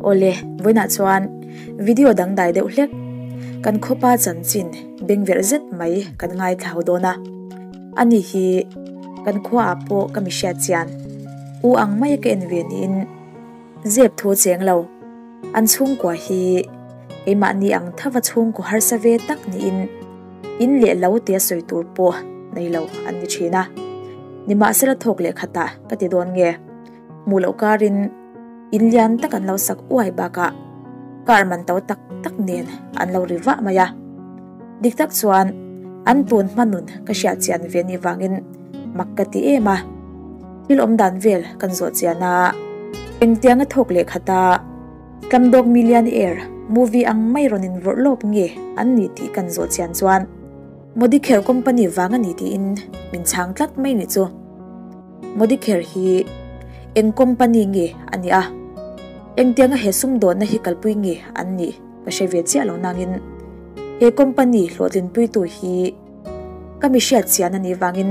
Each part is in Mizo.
Awle, vawiinah chuan video dangdai deuh hlek kan khawpa chanchin bengverh zet mai kan ngaithla ho dawn a. Ani hi kan khuaah pawh ka mi hriat chian u ang maia ka en ve niin zep thu cheng lo. An chhungkua hi keimahni ang thava chhungkaw harsa ve tak niin in leh lo tia sawi tur pawh nei lo an ni thin a. Nimahsela thawk leh khatah ka ti dawn nge? Hmuh loh karin in lian tak an lo sak uai bakah car man to tak tak nen an lo ri vah mai a. Dik tak chuan an tun hma nun ka hriat chian ve nih vangin mak ka ti em a. Thil awm dan vel kan zawh chian a, engtianga thawk leh khata Slumdog Millionaire movie ang mai rawn invawrh lawp nge an ni tih kan zawh chian chuan Modicare company vang a ni tiin min chhang tlat mai ni chu. Modicare hi eng company nge a nih a, engtianga he sumdawnna hi kalpui nge an nih ka hre ve chiah lo nangin he company hlawhtlinpuitu hi ka mi hriat chian a nih vangin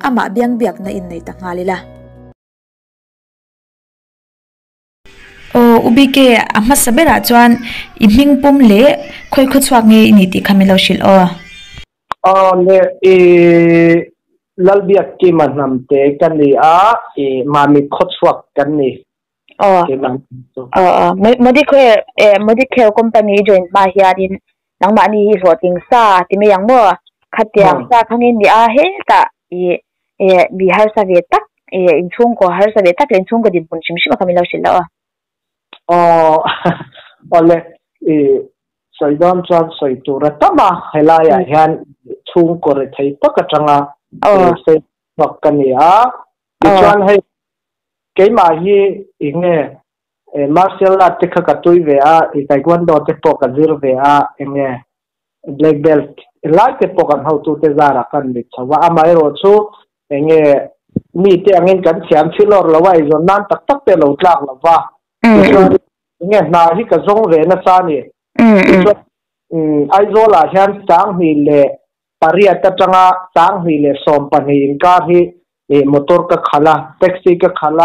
amah biangbiakna innei ta nghal ila. Aw U BK, a hmasa berah chuan i hming pum leh khawi khaw chhuak nge i nih tih kha min lo hrilh aw. Aw le, i Lalbiakkima hnamte ka ni a, i Mamit khaw chhuak kan ni. Aw, aw, aw. Modicare, eh, Modicare company i join hma hianin nangmahni hi hlawhtling sa ti mai ang maw? Khatiang sa kha nge ni a, hetah i Eh, mi harsa ve tak, eh, inchhungkaw harsa ve tak leh inchhungkaw dinhmun hrim hrim a kha min lo hrilh loh a. Aw, awle, i sawi dawn chuan sawi tur a tam a, helaiah hian chhungkaw rethei tak atanga sawi chhuak ka ni a, tichuan hei keimah hi enge martial art te kha ka tui ve a, i taekwondo te pawh ka zir ve a, enge Black belt lai te pawh kan hotute zarah kan mit chho a, amaherawhchu enge mite angin kan thiam thil awr lo a, eizawn nan tak tak te a lo tlak lo va, tichuan enge hna hi ka zawng ve nasa a ni. Tichuan Aizawlah hian 2008 atanga 2012 inkar hi motor ka khalh a, taxi ka khalh a,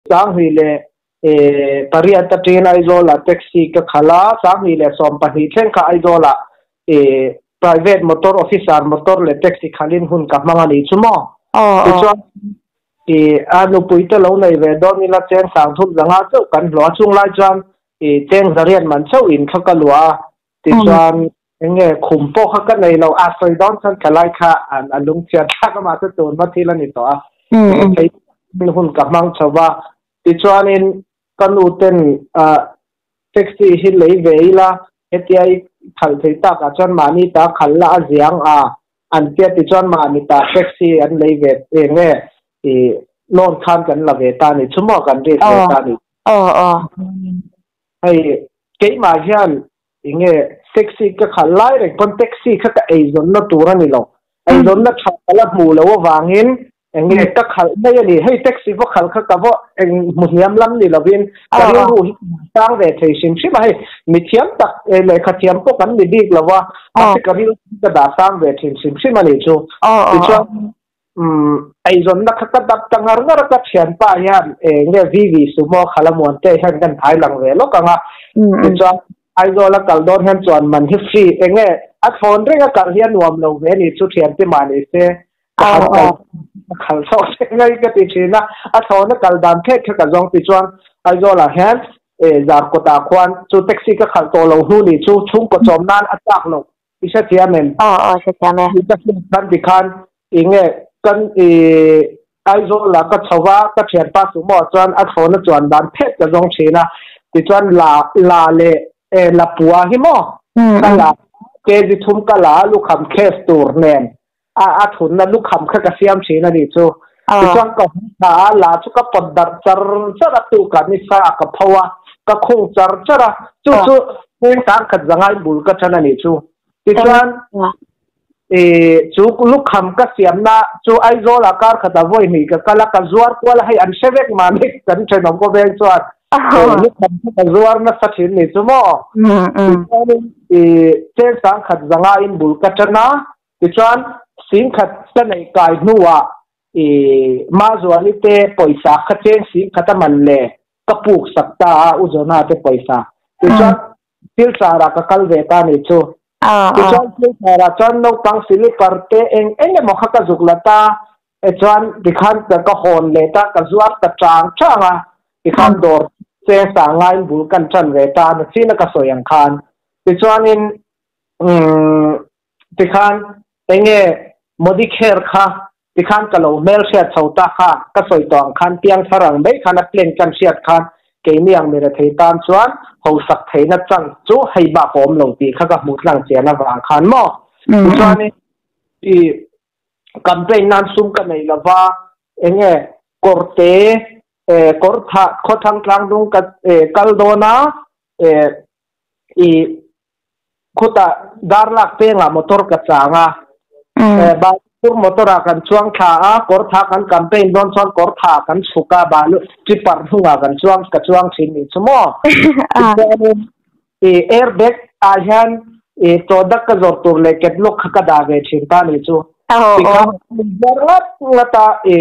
2008 atangin Aizawlah taxi ka khalh a, 2012 thleng kha Aizawlah private motor officer motor leh taxi khalhin hun ka hmang a nih chu maw. Tichuan a nupui te lo nei ve dawn ila cheng 3500 chauh kan hlawh a, chung lai chuan cheng zariat man chauh in kha ka luah a, tichuan enge khum pawh kha ka nei lo, a sawi dawn chuan thalai kha a lungchhiat thlak a, mahse tun hma thil a ni tawh a, hun ka hmang chho va. Tichuanin ka nu ten taxi hi lei ve ila, hetia i khalh thei takah chuan mahni ta khalh la a ziang a an tia, tichuan mahni ta taxi an lei ve eng nge i loan khan kan la ve ta ni chu maw kan risk ve ta ni. Hei keimah hian enge taxi ka khalh lai reng pawn taxi kha ka eizawnna tur a ni lo, eizawnna tha ka la hmuh loh avangin enge ka khalh mai a ni, hei taxi va khalh kha ka va eng hmu hniam lam ni lovin ka rilru hi ka sang ve thei hrim hrim a, hei mithiam tak lehkha thiam pawh kan ni bik lo a, mahse ka rilru hi ka dah sang ve thin hrim hrim a ni chu, tichuan Umm, eizawnna kha ka dap ta ngar ngar a, ka thianpa hian eng nge VV Sumo khala Muante hian kan thai lang ve lawk ang a, tichuan Aizawl a kal dawn hian chuan man hi free eng nge a thlawn reng a kal hi a nuam lo ve a ni chu thiante mah ni se ka han kal ka khal chho che ngai ka ti thin a, a thlawn a kal dan phek kha ka zawng tichuan Aizawl ah hian Zarkawt ah khuan chu taxi ka khalh tawh lo hnu ni chu chhungkaw chawm nan a chak loh I hrethiam em? Aw aw hrethiam e. Ka hriat khan tikhan enge kan i Aizawl ah ka chho va, ka thianpa sumo ah chuan a thlawna chuan dan phet ka zawng thin a, tichuan la la leh e lapua hi maw ka la kg thum ka la a lukham case tur nen a a thunna lukham kha ka siam thin a nih chu. Tichuan ka hmu thla a, la chu ka pawt darh char char a, tukah nisa ah ka pho a, ka khung char char a, chu chu heng tangkhat zangai bul ka tan a nih chu. Tichuan chu lukham ka siamna chu Aizawl ah kar khat ah vawi hnih ka kal a, ka zuar kual a, hei an hre vek mahni kan thenawm khawveng chuan lukham kha ka zuar nasa thin nih chu maw. Tichuanin cheng sangkhat zangaiin bul ka tan a, Tichuan, singkhat ka neih kai hnuah i Mazuali te pawisa kha cheng singkhat a man le. Ka puk sak ta a u Jona te pawisa. Tichuan Silchar ah ka kal ve ta ni chu. Tichuan Silchar ah chuan naupang silipar te eng eng emaw kha ka zuk la ta. Chuan tikhan ka hawn leh ta, ka zuar ta chang chang a. Tikhan dawr cheng sang ngaiin bul kan tan ve ta na chin a ka sawi ang khan. Tichuanin tikhan enge Modicare kha Tikhan ka lo hmelhriat chho ta kha, ka sawi tawh ang khan piang thar ang mai khan a plan kan hriat khan keini ang mirethei tan chuan hausak theihna chance chu hei bak a awm lo tih kha ka hmuh tlang chian avang khan maw. Tichuanin i campaign nan sum ka nei lova enge kawrte kawr thah khawthlang tlangdung ka kal dawn a i Khutah darlak pengah motor ka chang a, Balpur motor ah kan chuang thla a, kawrtha kan campaign dawn chuan kawrtha kan chhuk a, balu tipper hnungah kan chuang ka chuang thin nih chu maw. Tichuanin i airbag ah hian i product ka zawrh tur leh catalog kha ka dah ve thin ta nih chu. Tikhan inzuar ngat ngat a, i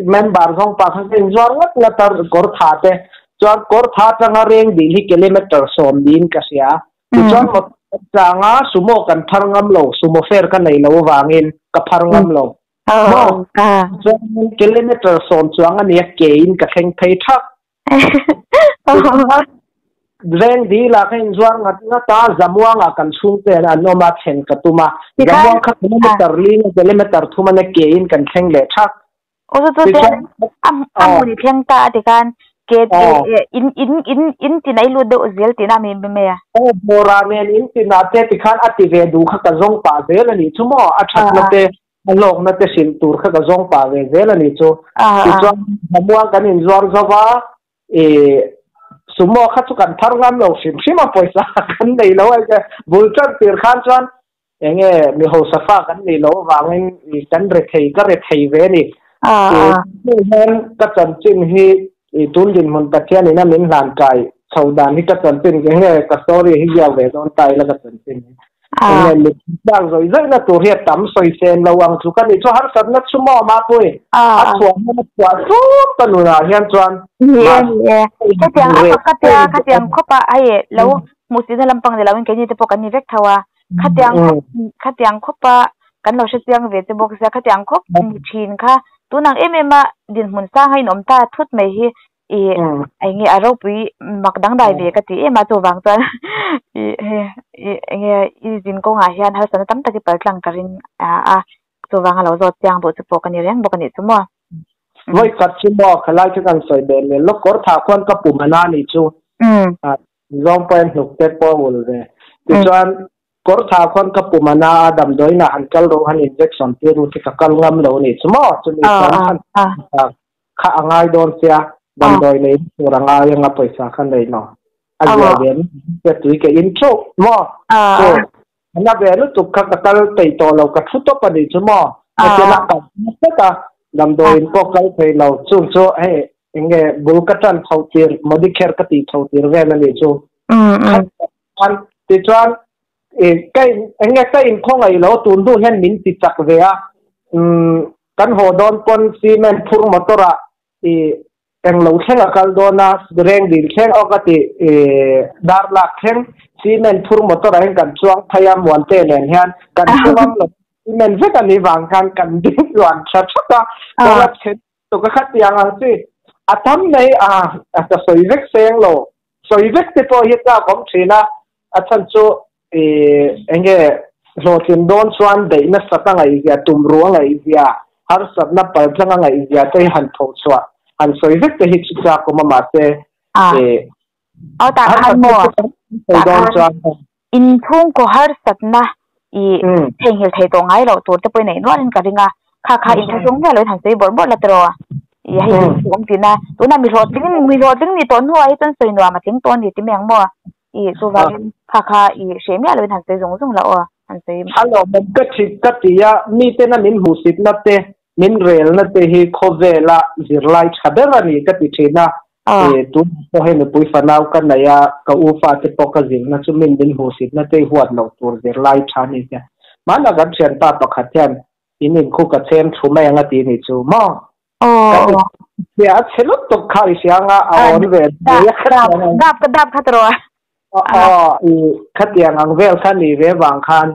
member zawng pa kha ka inzuar ngat ngat a kawrtha te chuan kawrtha atanga reng dil hi kilometer 10 niin ka hria. Tichuan motor kan chang a, sumo kan phar ngam lo, sumo fare ka nei lo avangin ka phar ngam lo. Maw? Chuan kilometer 10 chuang a nia kein ka thleng phei thak. Tichuan reng dil ah ka inzuar ngat ngat a, Zamuangah kan chhungte an awm a, thlen ka tum a. Zamuang kha kilometer li nge kilometer thum a nia kein kan thleng leh thak. Aw chu chu te a a hmun i thleng ta a ti khan ke in in in in tin a i lut deuh zel tihna a mi mai a. Aw bawra nen in tinah te ti khan a ti ve duh kha ka zawng pah zel a nih chu maw a thatna te a hlawkna te hrilh tur kha ka zawng pah ve zel a nih chu. Tichuan Hnamuang kan inzuar zo va i sumo kha chu kan phar ngam lo hrim hrim a pawisa kan nei lo a bul tan tir khan chuan Enge mi hausa fa kan nih loh avangin i kan rethei ka rethei ve a ni. I hian ka chanchin hi i tun dinhmun Pathian in a min hlan kai chho dan hi ka chanchin enge ka story hi ziak ve dawn ta ila ka chanchin hi. Enge mi tlak zawih zawih na tur hi a tam sawi sen lo ang chu ka nih chu harsatna chu maw Mapui a chhuah hman a chhuah tlup ka nunah hian chuan Ni e ni e khatiang a khatiang khatiang khawpa hei lo hmuhsihna lampang ni loin keini te pawh kan ni vek tho a. Khatiang khawp khatiang khawpa kan lo hrechiang ve che bawk sia khatiang khawp ni thin kha tunang em em a dinhmun sang a inawm ta thut mai hi ih eng nge a ropui mak dangdai ve ka ti em a chuvang chuan ih hei ih eng nge i zin kawngah hian harsatna tam tak i pal tlang ka ring a chuvang a lo zawt chiang duh chu pawh ka ni reng bawk a nih chu maw. Vawi khat chu maw khalai chu kan sawi beh leh lawk kawr thah khuan ka pum a na nih chu. Zawng pawhin hnuk te pawh a ul ve. Tichuan, kawr tha khuan ka pum a na a, damdawiinah han kal rawh, han injection tir ru chu ka kal ngam lo nih chu maw? Chumi chuan khan kha a ngai dawn sia, damdawi nei tur a ngai anga pawisa kha nei lo. A zia ve te tui ka in theuh maw? Chu a na ve lutuk kha ka kal peih tawh lo, ka thu tawp a nih chu maw? Hetiang a kal hret a, damdawiin pawh kal thei lo, chung chu hei Enge bul ka tan chho tir Modicare ka tih chho tir vel a nih chu. Khan tichuan ka enge ka inkhawngaih lo tun hnu hian min ti chak ve a. Kan haw dawn pawn cement phur motor ah i englo thleng a kal dawn a, reng dil thleng aw ka ti dar lak thleng cement phur motor ah hian kan chuang phei a Muante nen hian kan chungam lo cement vek a nih vang khan kan ding tluan tha thap a. Kawng a chhe To ka khat tiang ang chi a tam mai a a ka sawi vek seng lo sawi vek te pawh hi tlak awm thin a a chhan chu i enge hlawhtlin dawn chuan beih nasat a ngaihzia tum ru a ngaihzia harsatna paltlang a ngaihzia te hi han tho chhuah han sawi vek te hi chu tlak awm a mahse i Aw tah khan maw tah khan Inchhungkaw harsatna i theihnghilh thei tawh ngai loh tur te pawhin a inrualin ka ring a, kha kha inthlahrung miah loin han sawi bawrh bawrh la tiraw? I hei hi chu awm tina, tunah mi hlawhtling mi hlawhtling ni tawh hnuah hi chuan sawi nuam a tling tawh a ni ti mai ang maw? I chuvangin kha kha i hreh miah loin han sawi zung zung la aw, han sawi. A lawmawm ka thit ka ti a, miten a min hmuhsitna te, min relna te hi khawvela zirlai tha ber a ni ka ti thin a, Tunah pawh hei nupui fanau ka nei a, ka u fate pawh ka zirna chu min min hmuhsitna te i huat loh tur zirlai tha a ni sia. Hmanah kan thianpa pakhat hian in inkhu ka chhem thu mai ang a ti nih chu maw? Oh. Ya chhe lutuk kha i hria anga a awn ve Dap dap ka dap kha tawh aw i khatiang ang vel kha ni ve vang khan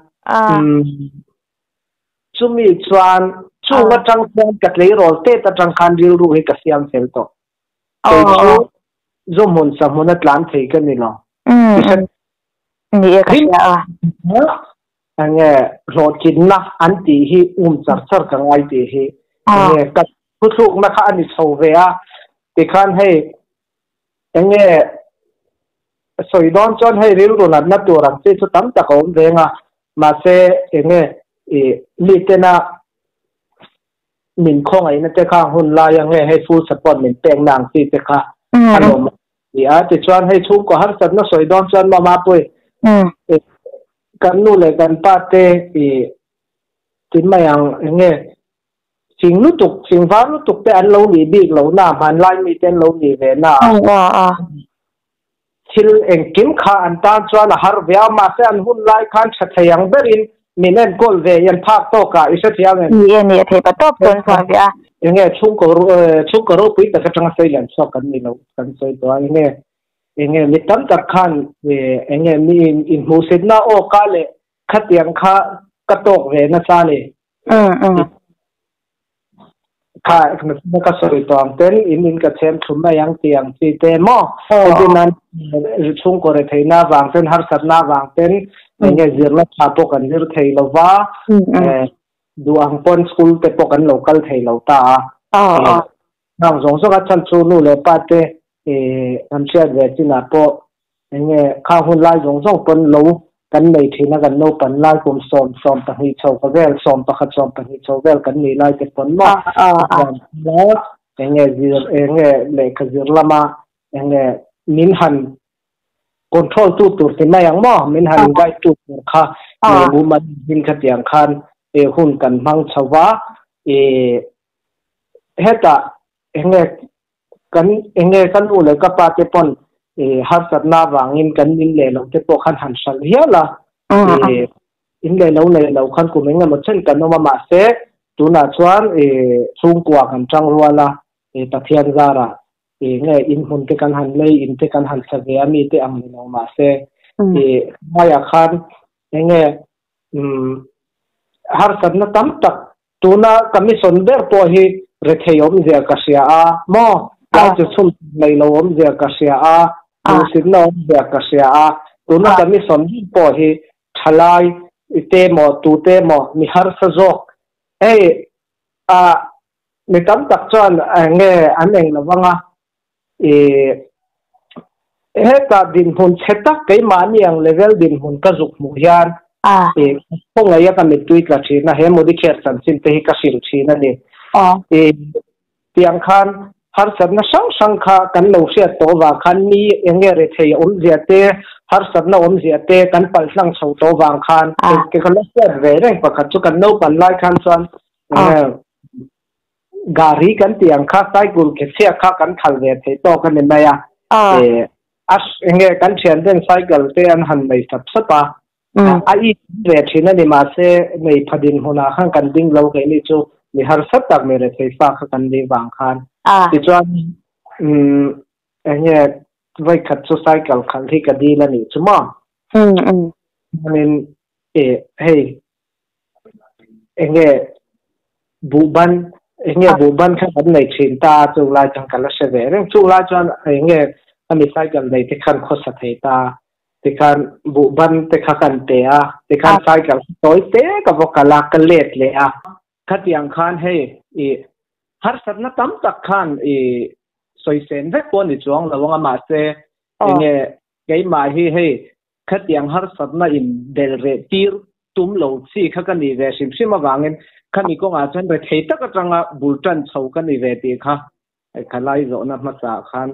chumi chuan chung atang chuan ka tleirawl tet atang khan rilru hi ka siam fel tawh kei chu zawmhmun sahmun a tlan thei ka ni lo ni e ka hria a Enge hlawhtlinna an tih hi um char char ka ngai tih hi enge ka thuthlukna kha a ni chho ve a tikhan hei enge sawi dawn chuan hei rilru natna tur ang chi chu tam tak a awm ve anga mahse enge ih mi tena min khawngaihna te kha hun lai ange hei full support min pekna ang chi te kha a lawm Ti a, tichuan hei chhungkaw harsatna sawi dawn chuan mama pawh i kan nu leh kan pa te i ti mai ang eng nge fing lutuk fing var lutuk te an lo nih bik lo na hmanlai mi te an lo nih ve na a thil engkim kha an tan chuan a har ve a mahse an hun lai khan tha thei ang berin Min enkawl ve i an phak tawk a, i hrethiam em? Ni e, ni e, theih pa tawp chuan chhuah ve a. Enge chhungkaw chhungkaw ropui tak atanga sawi lian chhuak kan ni lo, kan sawi tawh a, enge enge mi tam tak khan enge mi inhmuhsitna aw ka leh khatiang kha ka tawk ve nasa a ni. Kha ka sawi tawh ang ten in in ka chhem thlum mai ang tih ang chi te maw heti nan chhungkaw retheihna avang ten harsatna avang ten enge zirna tha pawh kan zir thei lo va duh ang pawn school te pawh kan lo kal thei lo ta a hang zawng zawng a chhan chu nu leh pa te kan hriat ve chinah pawh Enge khang hun lai zawng zawng pawn lo kan nei thin a, kan naupan lai kum 10, 12 chho ka vel, 11, 12 chho vel kan nih lai te pawn maw enge zir enge lehkha zir lama enge min han control tu tur ti mai ang maw, min han guide tu tur kha nei mumal in khatiang khan hun kan hmang chho va, hetah enge Kan enge ka nu leh ka pa te pawn harsatna avangin kan in leh lo te pawh khan han hralh hial a, in leh lo nei lo khan kum engemaw chen kan awm a, mahse tunah chuan chhungkua kan tang rual a, Pathian zarah nge in hmun te kan han lei, in te kan han sa ve a, mi te ang ni lo mahse hmaiah khan enge harsatna tam tak Tuna ka mission ber pawh hi rethei awmzia ka hria a maw? Tlai chu chhun nei lo awmzia ka hria a, duhsitna awmzia ka hria a. Tuna ka mission ber pawh hi thalai te maw tute maw mi harsa zawk hei a mi tam tak chuan enge an eng lo vang a i heta dinhmun chhe tak keimahni ang level dinhmun ka zuk hmuh hian i khawngaih a ka mittui tla thin a, he Modicare chanchin te hi ka hrilh thin a ni. I tiang khan harsatna hrang hrang kha kan lo hriat tawh vang khan mi eng nge rethei awmzia te, harsatna awmzia te kan palh hlang chho tawh vang khan ka la hriat ve reng pakhat chu kan naupan lai khan chuan Gari kan tih ang kha cycle ke chhiah kha kan khal ve theih tawk a ni mai a. A enge kan thian ten cycle te an han nei sap sap a. A i ve thin a ni mahse nei pha din hmunah khan kan ding lo keini chu mi harsa tak mi rethei fa kha kan nih vang khan. Tichuan enge vawikhat chu cycle khalh hi ka dil a nih chu maw. Chuanin hei Enge buhban enge buhban kha kan nei thin ta a chung lai chuan ka la hre ve reng chung lai chuan enge ami cycle nei te khan khawsa thei ta tikhan buhban te kha kan pe a tikhan cycle tawi te ka va kal a ka let leh a khatiang khan hei i harsatna tam tak khan i sawisên vek pawh a ni chuang lo ang a mahse enge keimah hi hei Khatiang harsatna in bel reh tir tum lo chi kha ka nih ve hrim hrim avangin khami kawngah chuan rethei tak atanga bul tan chho ka ni ve tih kha ka lai zawhna hmasa ah khan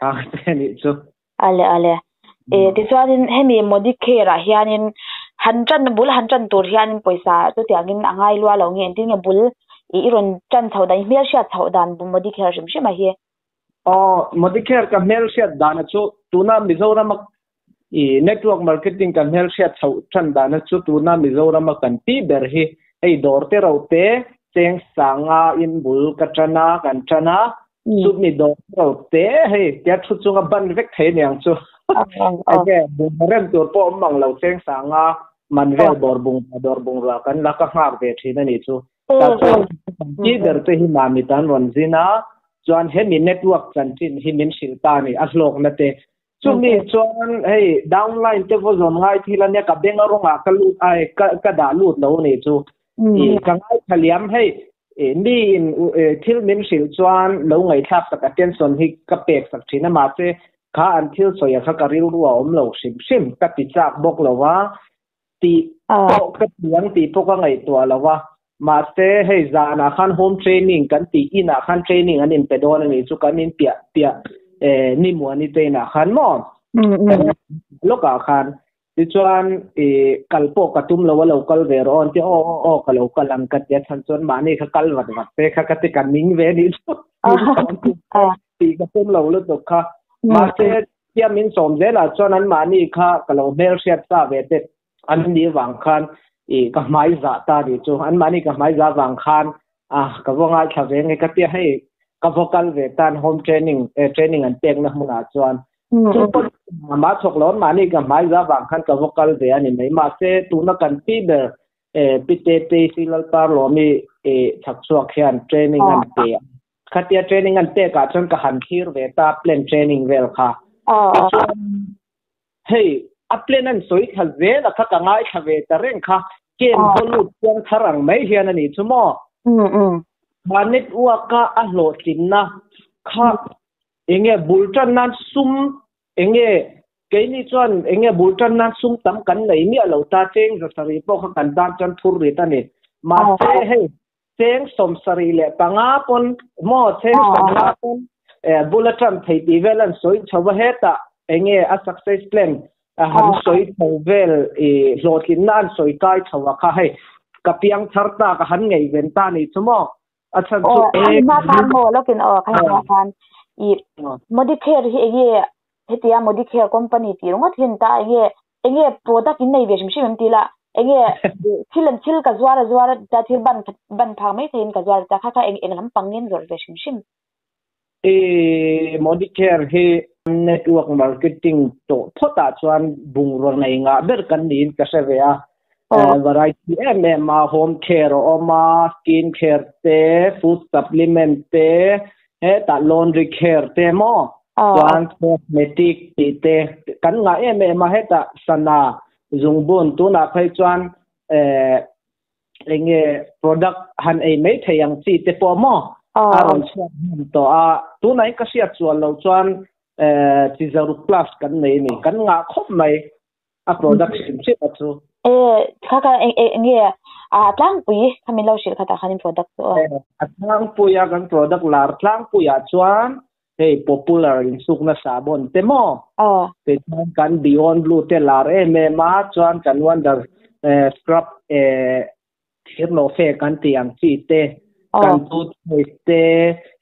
chang che nih chu. Ale ale. E tichuanin hemi Modicare ah hianin han tan bul han tan tur hianin pawisa chutiangin a ngai lua lo nge engtin nge bul i rawn tan chhoh dan i hmelhriat chhoh dan Modicare hrim hrim ah hi. Aw, Modicare ka hmelhriat dana chu tuna Mizorama i network marketing ka hmelhriat chhoh tan dana chu tuna Mizorama kan tih ber hi hei dawr te ro te Cheng sanga in bul ka ṭan a, kan ṭan a, chumi dawr ro te hei tia thu chunga ban vek thei niang chu. Enge bungrua rem tur pawh awm mang lo cheng sanga man vel dawr bungrua dawr bungrua kan la ka nghak ve thin a nih chu. Tah chuan ti ber te hi mami tan rawn zin a, chuan hemi network chanchin hi min hrilh ta a ni, a hlawkna te. Chumi chuan hei downline te vaw zawn ngai thil a nia ka beng a rawngah ka lut ai ka dah lut lo a nih chu. Ka ngaithla liam hei mi in thil min hrilh chuan lo ngaihthlak sak attention hi ka pek sak thin a mahse kha an thil sawi a kha ka rilru a awm lo hrim hrim ka ti chak bawk lo a tih pawh ka ti ang tih pawh ka ngaihtuah lo a mahse hei zanah khan home training kan tih inah khan training an inpe dawn a nih chu kan in piah piah ni muani te inah khan maw lawkah khan Tichuan i kal pawh ka tum lo a lo kal ve rawh aw an ti a, aw aw aw ka lo kal ang ka ti a chhan chuan mahni kha kal vat vat te kha ka ti ka ning ve anih chu tih ka tum lo lutuk kha. Mahse tia min sawm zelah chuan an mahni kha ka lo hmelhriat sa ve te an nih vang khan i ka hmai zah ta anih chu, an mahni ka hmai zah vang khan a ka va ngaithla ve nge ka ti a, hei ka va kal ve tan home training training an pekna hmunah chuan Chu pawh mah thawk lo mahni ka hmai za vang khan ka va kal ve a ni mai. Mahse tuna kan pi ber Pi Tetei si Lalpar Lawmi chhak chhuak hian training an pe a. Khatia training an pek ah chuan ka han thlir ve ta plan training vel kha. Tichuan hei a plan an sawi thla zel a kha ka ngaithla ve ta reng kha ken haw lut chiang thar ang mai hian a nih chu maw. Kha network a a hlawhtlinna kha Enge bul tan nan sum enge keini chuan enge bul tan nan sum tam kan nei miah lo ta cheng za sarih pawh kha kan tan chuan phur rit a ni. Mahse hei cheng 75 pawn maw cheng 50 pawn bul a tan thei tih vel an sawi chho a hetah enge a success plan a han sawi chho vel i hlawhtlinna an sawi kai chho a kha hei ka piang thar ta ka han ngaihven ta ni chu maw. A chhan chu e ma khan mo lokin aw khan ma khan i Modicare hi enge hetia Modicare company tih ringawt hin ta enge enge product in nei ve hrim hrim em tih lah enge thil an thil ka zuar a zuar a ta thil ban ban phak mai theiin ka zuar ta kha kha eng eng lampang in zawrh ve hrim hrim. I Modicare hi network marketing tawh phawtah chuan bungrua nei ngah ber kan niin ka hre ve a. Variety em em a, home care a awm a, skin care te, food supplement te, hetah laundry care te maw, chuan cosmetic tih te kan ngah em em a, hetah sana zungbun tunah phei chuan enge product han ei mai thei ang chi te pawh maw a rawn chhuak hman tawh a, tunah hi ka hriat chuan loh chuan chi zaruk plus kan nei a ni, kan ngah khawp mai. A product hrim hrim a chu. E kha kha eng eng nge a tlangpui kha min lo hrilh kha tah khan in product chu aw. A tlangpui a kan product lar tlangpui ah chuan hei popular insukna sabon te maw te chuan kan beyond blue te lar em em a chuan kan wonder scrub thirlo fe kan tih ang chi te kan toothpaste te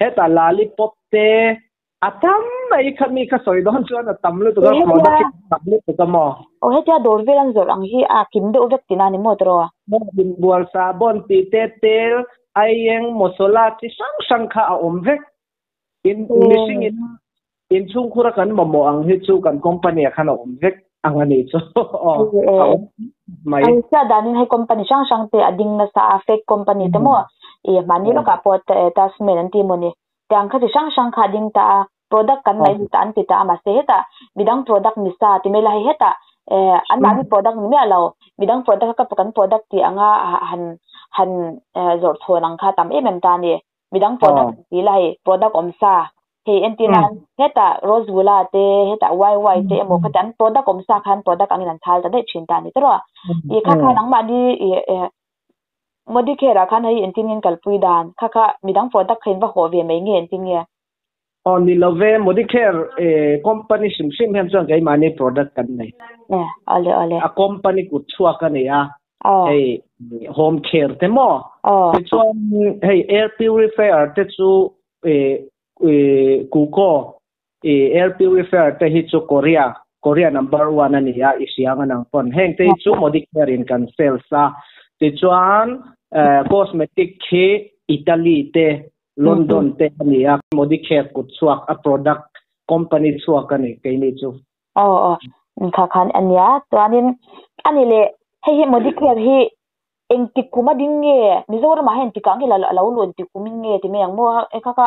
hetah lollipop te A tam mai kha mi kha sawi dawn chuan a tam lutuk a, product hi a tam lutuk a maw? Aw hetia dawr vel an zawrh ang hi a kim deuh vek tina ni maw tawh? Maw inbual sahbawn tih te tel, aieng, mosola chi hrang hrang kha a awm vek. In mihring in inchhungkhur a kan mamawh ang hi chu kan company ah khan a awm vek ang a nih chu aw a awm mai. An hriat danin hei company hrang hrang te a ding nasa a fake company te maw i mahni lawkah pawh Tasman an ti maw ni Tiang kha chi hrang hrang kha a ding ta a, product kan ngaih ni ta an ti ta a, mahse hetah midang product ni sa ti mai la hei hetah eh anmahni product ni miah lo, midang product kha kan product tih anga han han zawrh chhawn ang kha tam em em ta a ni. Midang product ti la hei product awm sa hei entir nan hetah Rosgulla te hetah YY te emaw khati an product awm sa khan product angin an chhal ta daih thin ta a ni tawrh a. Ih kha kha nangmahni ih eh Modicare ah khan hei engtin nge kalpui dan? Kha kha midang product kha in va hawh ve mai nge engtin nge? Aw ni lo ve, Modicare company hrim hrim hian chuan keimahni product kan nei. Awle awle. A company kut chhuak a ni a, hei home care te maw? Tichuan hei air purifier te chu Kuko air purifier te hi chu Korea, Korea number one a ni a, i hria ang anang pawn. Heng te hi chu Modicare in kan sales a. Tichuan Cosmetic khi Italy te London te ani a, Modicare kut chhuak a product company chhuak ani keini chu. Aw aw kha khan ania chuanin ani leh hei hi Modicare hi engtik kum a ding nge Mizoramah hian tikah nge a lo luh engtik kumin nge ti mai ang maw e kha kha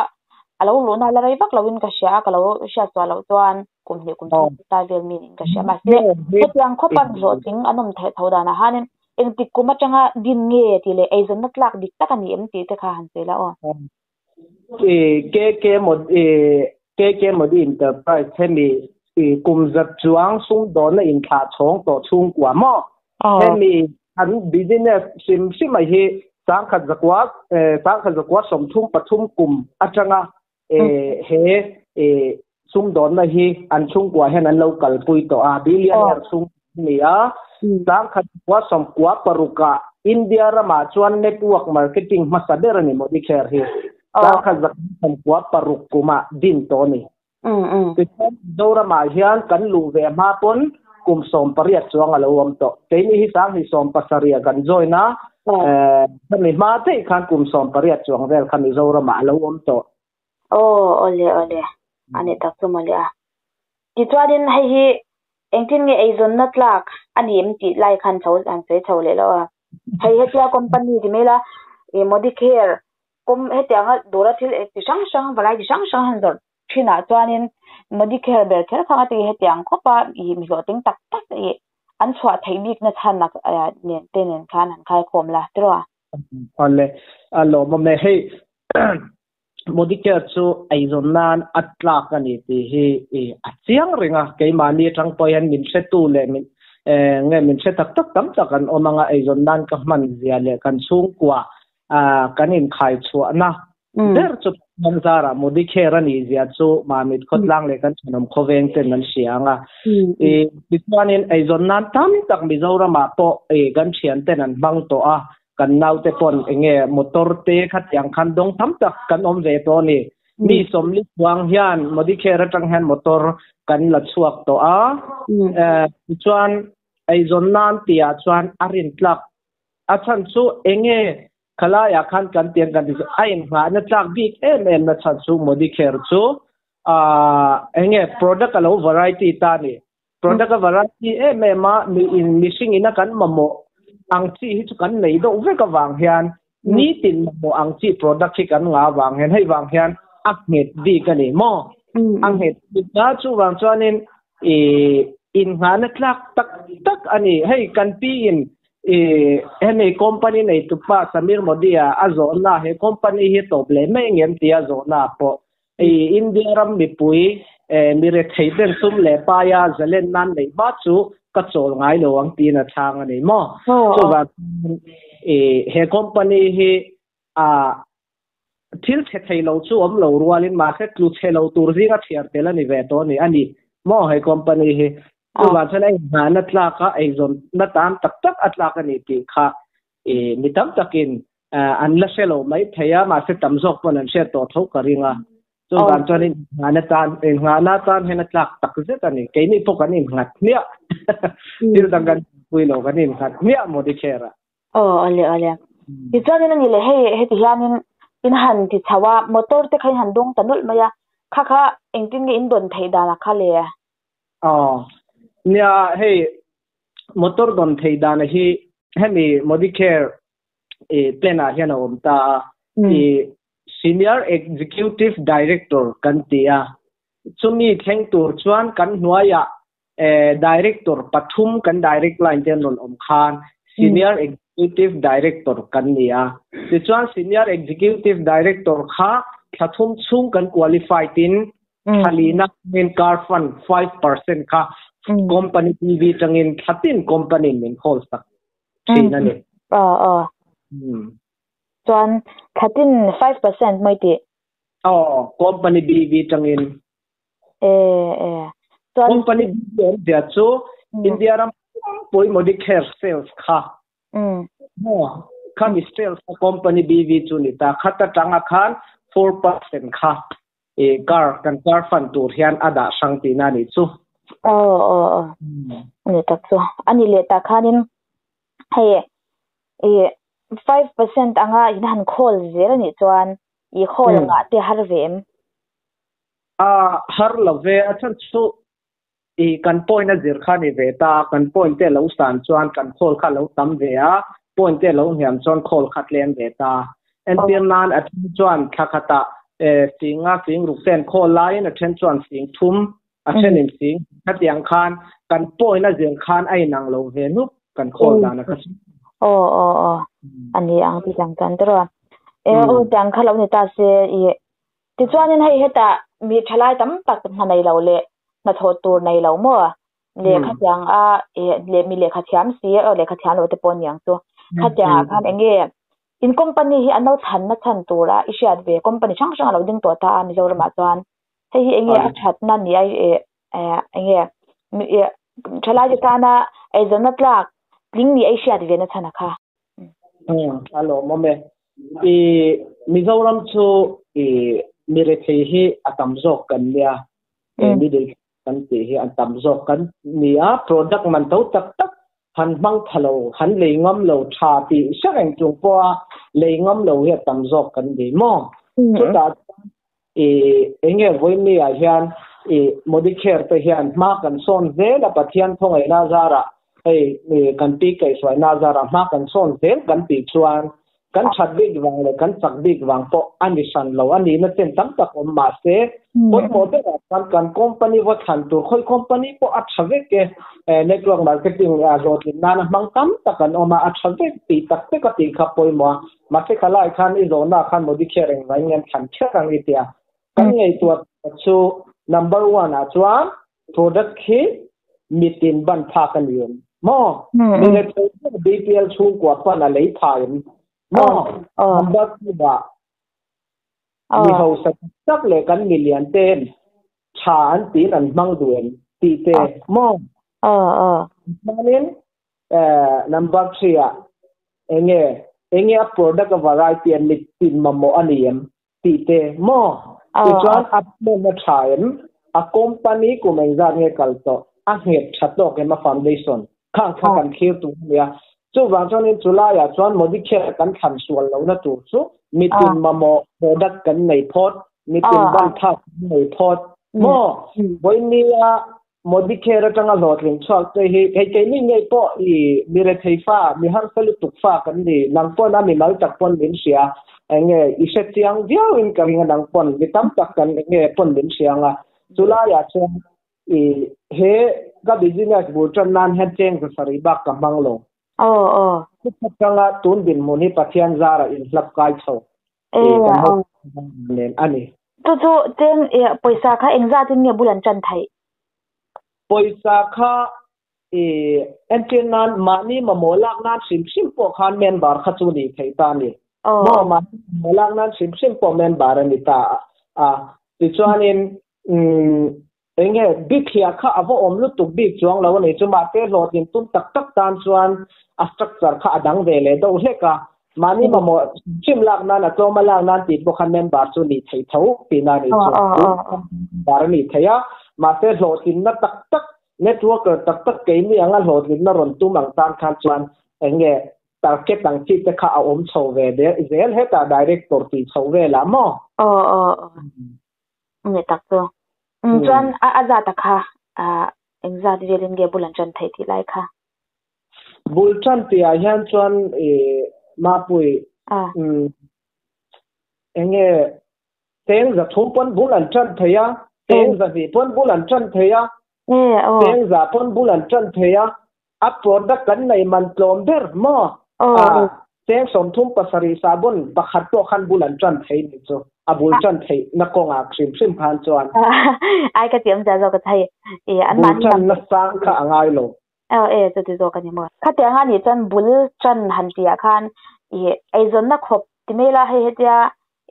a lo luhna la rei vak loin ka hria a ka lo hriat chhuah loh chuan kum hnih kum thum ta vel mi niin ka hria mahse hetiang khawpa hlawhtling an awm theih tho danah hianin engtik kum atanga din nge tih leh eizawnna tlak dik tak a ni em tih te kha han sawi la aw. KK Modi KK Modi Enterprise hemi kum zat chuang sumdawnna inthlah chhawng tawh chhungkua maw? Hemi an business hrim hrim a hi sangkhat zakua sangkhat zakua 33 kum atanga he sumdawnna hi an chhungkua hian an lo kalpui tawh a, billionaire chhung ni a, sangkhat zakua 96 ah India ramah chuan network marketing hmasa ber ani Modicare hi sangkhat zakua 96 kuma din tawh ni. Tichuan Mizoramah hian kan luh ve hma pawn kum 18 chuang a lo awm tawh. Keini hi 2017 ah kan join a, khami hma daih khan kum 18 chuang vel kha Mizoramah a lo awm tawh. Aw awle awle ani tak chu mawle a. Tichuanin hei hi engtin nge eizawnna tlak a ni em tih lai khan chho han sawi chho leh lo a. Hei hetia company ti mai la Modicare kum hetianga dawra thil ti hrang hrang variety hrang hrang han zawrh thinah chuanin Modicare ber kher khang a ti hetiang khawpa ih mi hlawhtling tak tak ih an chhuah theih bik na chhan nen te nen khan han khai khawm la tiraw a. Awle a lawmawm e hei Modicare chu eizawn nan a tlak a ni tih hi a chiang reng a, keimahni atang pawh hian min hretu leh min nge min hre tak tak tam tak an awm anga eizawn nan ka hman zia leh kan chhungkua kan inkhai chhuahna ber chu Pathian zarah Modicare a nih zia chu Mamit khawtlang leh kan thenawm khawveng ten an hria ang a. Tichuanin eizawn nan tam tak Mizoramah pawh kan thian ten an hmang tawh a, kan naute pawn enge motor te khatiang khan dawng tam tak kan awm ve tawh a ni. Mi sawmli chuang hian Modicare atang hian motor kan la chhuak tawh a. Tichuan eizawn nan tihah chuan a rintlak a chhan chu enge khalaiah khan kan tiang kan ti chu a inngahna tlak bik em em na chhan chu Modicare chu enge product a lo variety ta a ni. Product a variety em em a, mi in mihring ina kan mamawh ang chi hi chu kan nei deuh vek avang hian nitin mamawh ang chi product hi kan ngah avang hian hei vang hian a nghet bik a ni maw? A nghet bik a, chuvang chuanin ih innghahna tlak tak tak a ni. Hei kan pi in ih hemi company neitupa Samir Modi-a a zawhna he company hi tawp leh mai ngem tia zawhna pawh I India ram mipui mi rethei ten sum leh paia zalen nan neih hma chu ka chawl ngai lo ang tiin a chhang a ni maw? Chuvang chuan i he company hi a thil chhe thei lo chu awm lo rualin mahse tlu chhe lo tur zinga chhiar tel a ni ve tawh a ni a ni maw he company hi? Chuvang chuan a inngahna tlak a eizawnna tan tak tak a tlak a ni tih kha i mi tam takin an la hre lo mai thei a, mahse tam zawk pawn an hriat tawh tho ka ring a. Chuvang chuan innghahna tan, innghahna tan hian a tlak tak zet a ni. Keini pawh kan innghat hmiah. Thil dang kan pui lo, kan innghat hmiah Modicare ah. Aw, awle awle. Tichuanin a ni leh hei heti hianin in han ti chho a, motor te kha in han dawng ta nawlh mai a, kha kha engtin nge in dawn theih danah kha le? Aw, nia hei motor dawn theih dana hi hemi Modicare plan ah hian a awm ta a, i Senior Executive Director kan ti a, chumi thleng tur chuan kan hnuaiah Director pathum kan direct line te an rawn awm khan Senior Executive Director kan ni a, tichuan Senior Executive Director kha thla thum chhung kan qualified in thalina main car fund 5% kha company TV tangin thlatin company min khawl sak thin a ni. Aw aw. Chuan thlatin 5% mai tih. Aw, company BV tangin. E e. Chuan company BV awmzia chu India ram pui Modicare sales kha. Khami sales kha company BV chu ni ta. Khata tanga khan 4% kha e car kan car fund tur hian a dah hrang tihna a nih chu. Aw aw aw. Ani tak chu. Ani leh tak khanin hei e 5% anga in han khawl zel anih chuan i khawl ngah te har ve em? A har lo ve, a chhan chu i kan point a zir kha ni ve ta, kan point te lo san chuan kan khawl kha lo tam ve a, point te lo hniam chuan khawl kha tlem ve ta. Entir nan a then chuan thla khatah singa sing ruk ten khawl laiin a then chuan sing thum, a thenin sing khatiang khan kan point a zir khan a inang lo ve nuk kan khawl dan a kha chu. Aw aw aw ani ang ti chang chuan tiraw. E aw tiang kha lo ni ta se i tichuanin hei hetah mi thalai tam tak hna nei lo leh hnathawh tur nei lo maw lehkha tiang a leh mi lehkha thiam si aw lehkha thiam lo te pawh aniang chu khatiang ah khan enge in company hi an lo chhan na chhan tura i hriat ve company hrang hrang a lo ding tawh ta a Mizoram ah chuan hei hi enge a thatna ni a enge thalai te tana eizawnna tlak tling ni a i hriat ve na chhan a kha. A lawmawm e. I Mizoram chu i mirethei hi a tam zawk kan nia. Middle kan tih hi a tam zawk kan ni a. Product man to tak tak han hmang tha lo, han lei ngam lo tha tih hre reng chung pawha lei ngam lo hi a tam zawk kan ni maw? Chutah chuan i enge vawiin ah hian i Modicare te hian hma kan sawn zel a, Pathian thawngaihna zarah hei kan pi kaihhruaina zarah hma kan sawn zel kan tih chuan kan that bik vang leh kan chak bik vang pawh a ni hran lo a nihna chen tam tak awm mah se pawimawh berah chuan kan company va thlan tur khawi company pawh a tha vek e. Network marketing hlawhtlin nana hmang tam tak an awm a, a tha vek tih tak tak a tih kha pawimawh a. Mahse khalai khan i zawhna khan Modicare engvangin nge an thlan kher ang i tia. Kan ngaihtuah chu number one ah chuan product khi mitin ban phak a ni em maw? Mi rethei ber BPL chhungkua pawn a lei pha em maw? Number two ah mi hausa tak leh kan milian ten tha an tiin an hmang duh em tih te maw? Chuanin number three ah enge enge a product a variety a mitin mamawh a ni em tih te maw? Tichuan a plan a tha em? A company kum engzat nge kal tawh? A nghet tha tawk em a foundation? Khang kha kan thlir tur a nia. Chuvang chuanin chulaiah chuan Modicare kan thlan sual lohna tur chu mitin mamawh product kan nei phawt, mitin ban phak kan nei phawt maw? Vawinia Modicare atanga hlawhtling chhuak te hi hei keini ngei pawh i mi rethei fa, mi harsa lutuk fa kan ni. Nang pawn a mimal tak pawn min hria enge i hre chiang viauin ka ring a nang pawn mi tam tak kan enge pawn min hria anga chulaiah chuan i he ka business bul tan nan hian cheng za sarih bak ka hmang lo. Aw aw. Chutanga tun dinhmun hi Pathian zara inhlap kai chho kan ho nen a ni. Chu chu cheng pawisa kha engzatin nge bul an tan theih? Pawisa kha entir nan mahni mamawh lak nan hrim hrim pawh khan member kha chu ni thei ta a ni. Maw mahni mamawh lak nan hrim hrim pawh member a ni ta a. Tichuanin Enge bikhiah kha a va awm lutuk bik chuang lo a ni chu, mahse hlawhtlin tum tak tak tan chuan a structure kha a dang ve leh deuh hlek a, mahni mamawh hrim lak nan a tlawm a lak nan tih pawh khan member chu nih theih tho tihna a ni chu, member a nih theih a, mahse hlawhtlinna tak tak networker tak tak keini anga hlawhtlinna rawn tum ang tan khan chuan enge target ang chi te kha a awm chho ve zel hetah director tih chho velah maw? Aw aw aw. Nge tak chu. Chuan a a zat a kha engzat velin nge bul an tan theih tih lai kha? Bul tan tih ah hian chuan i Mapui enge cheng za thum pawn bul an tan thei a, cheng za hnih pawn bul an tan thei a, cheng za pawn bul an tan thei a, a product kan nei man tlawm ber maw? Cheng 37 sahbawn pakhat pawh khan bul an tan thei nih chu, a bul tan theih na kawngah hrim hrim khan chuan. Ai ka ti awm zia zawk a thei e an mahni Bul tan na sang kha a ngai lo. Aw e chuti zawk a ni maw. Khatiang a nih chuan bul tan han tih ah khan i eizawnna khawp ti mai la hei hetia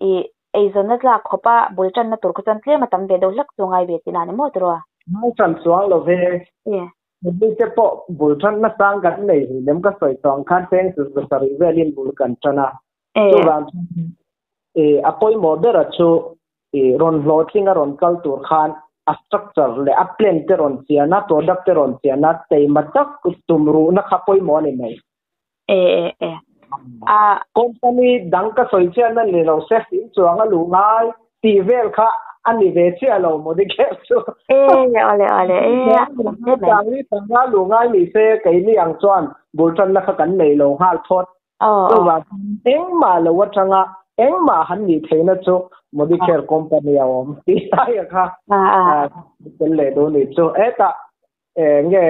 i eizawnna tlak khawp a bul tanna tur kha chuan tlem a tam ve deuh hlek chu ngai ve tihna a ni maw tiraw? Ngai tan chuang lo ve. E. Mite pawh bul tanna sang kan nei hlei lem ka sawi tawh ang khan cheng chu za sarih velin bul kan tan a. Chuvang chuan a pawimawh bera chu rawn hlawhtling a rawn kal tur khan a structure leh a plan te rawn chian a, product te rawn chian a, teima tak tum ruhna kha pawimawh a ni mai. E e e. A company dang ka soi chian na ni lo se in chuang a lu ngai ti vel kha ani ve chi alo Modicare chu e ole ole e tang ni tanga lu ngai ni se kei ni ang chuan bultan na kha kan nei lo ngal thot o chu wa eng ma lo wa tanga eng ma han ni theina chu Modicare company a om ti sai kha a a tel le do ni chu eta nge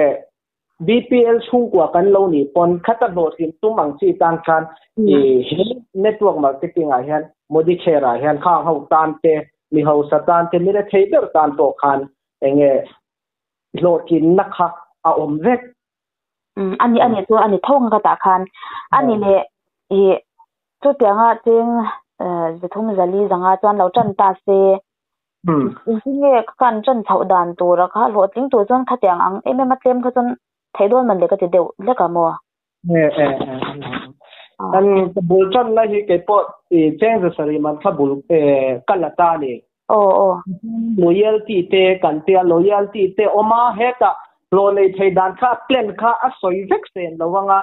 BPL chung kwa kan lo ni pon khata lo tin tum ang chi tang khan e network marketing a hian Modicare a hian khang ho tan te mi ho sa tan te mi le thei ber tan to khan enge lo kin na kha a om vek ani ani chu ani thong ka ta khan ani le e chu tianga cheng zathum zali zanga chuan lo tan ta se nge kan chan chau dan tur kha lo tling tu chuan kha tiang ang em em a tlem kha chuan thei don man le ka ti deuh leka mo e e an bul chan na hi ke po e cheng za sari man kha bul e kalata ni o o loyalty te kan te loyalty te oma heta lo nei thei dan kha plan kha a soi vek sen lawanga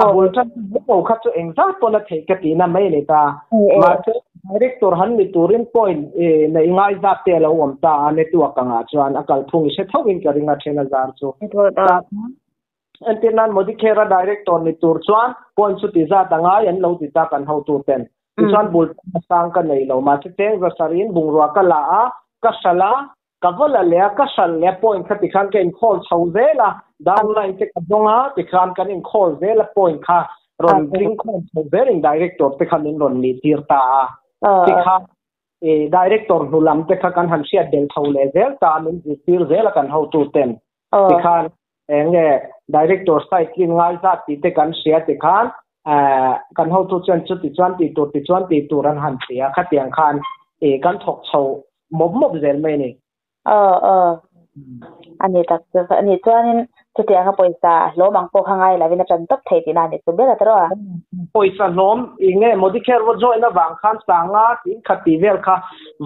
a bul chan bo kha chu eng za pon a thei ka ti na mai le ta ma che director han ni turin point e nei ngai za te lo om ta a network anga chuan akal phung se thawin ka ringa thena zar chu antinan Modicare director ni tur chuan point chu ti za tanga yan lo ti ta kan ho tu ten ti chuan bul sang ka nei lo ma che teng za sarin bungrua ka la a ka sala ka vola le ka sal le point kha ti khan ka in call chho zela downline te ka donga ti khan kan in call zela point kha ron drink khom chho zelin director te khan in ron ni tir ta a ti kha e director hnulam te kha kan han sia del tho le zel ta min tir zela kan ho tu ten ti khan enge director site kin ngai za ti te kan sia ti khan kan ho tu chuan chu ti chuan ti tur ti chuan ti tur an han sia kha tiang khan e kan thok chho mop mop zel mai ni ani tak chu ani chuanin chutiang a pawisa hlawm ang pawh kha ngai lovin a tan tawp thei tih na ni chu ber a tawh a pawisa hlawm enge Modicare vo join awang khan sanga tin khati vel kha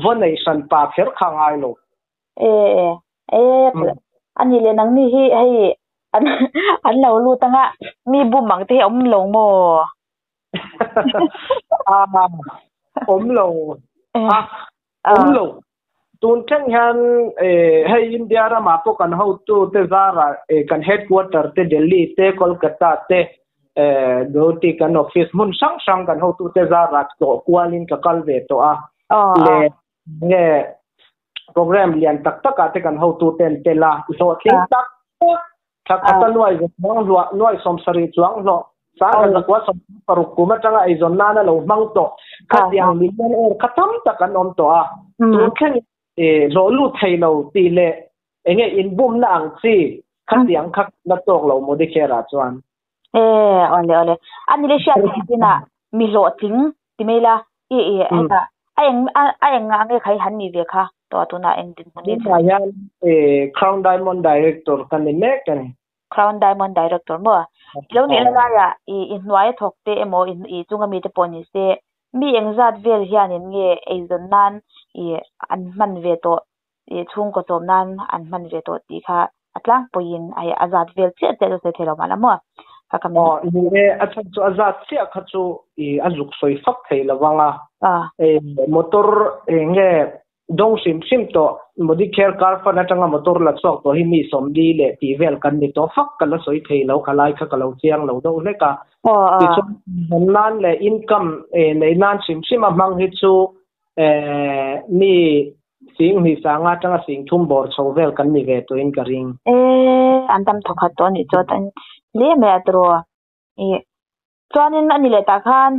vo nei san pa pher kha ngai lo e e ani le nang ni hi hei an an lo lu tanga mi bu mang te om lo mo a om lo a om lo tun thleng hian hei India rama pawh kan hotu te zara kan headquarter te Delhi te Kolkata te Guwahati kan office hmun hrang hrang kan hotu te zara to kualin ka kal ve to a le nge program lian tak tak a te kan hotu ten te la zo thing tak tak ta nuai nuai som sari chuang lo sa kan lakwa som paruk kuma tanga ai zon na na lo mang to kha tiang million er khatam tak an om to a tun thleng e lo lu thei lo ti le enge in bum na ang chi kha tiang kha na tok lo Modicare a chuan e ole ole ani le sha tina mi lo ting ti mela e e heta aeng aeng nga nge khai han ni ve kha to tuna eng din mun ni hian e Crown Diamond Director kan ni mek kan Crown Diamond Director mo lo ni la ya i i hnuai thok te emo in i chunga mi te pawh ni se mi engzat vel hian in nge eizawn nan i an hman ve tawh i chhungkaw chawm nan an hman ve tawh tih kha a tlangpuiin ai azat vel chiah chiah chu sawi thei lo mahla maw ka ka aw ni e a chan chu azat chiah kha chu i a zuk sawi fak thei lawanga e motor enge dong sim sim to Modicare car fan atanga motor la chok to hi mi som di le ti vel kan ni to fak kan la soi thei lo khalai kha ka lo chiang lo do hleka ti chu nan le income e nei nan sim sim a mang hi chu mi sing ni sanga tanga sing thum bor chho vel kan ni ve to in ka ring e an tam thokhat to ni chu tan le me atro e chuanin ani le ta khan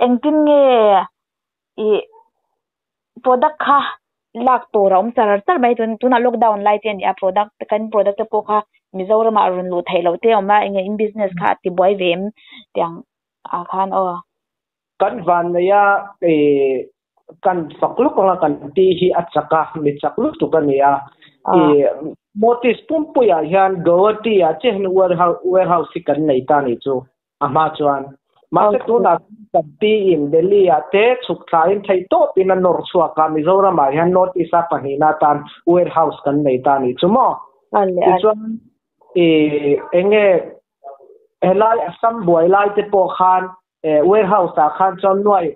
engtin nge i product kha lak tur a awm char char mai tun tuna lockdown lai te ani a product kan product te pawh kha Mizoram ah rawn luh theih loh te awm a enge in business kha a ti buai ve em tiang ah khan aw kan van nei a e kan fak luk anga kan ti hi a chaka mi chak luk tuk ani a e notice pumpuiah hian Guwahati ah che hian warehouse hi kan nei ta ni chu a hma chuan mahse tuna kan ti in Delhi ah te chhuk thlain thei tawp in a nawr chhuak a Mizoram ah hian North East a pahnihna tan warehouse kan nei ta ni chu maw tichuan e enge helai Assam buai lai te pawh khan Warehouse ah khan chuan nuai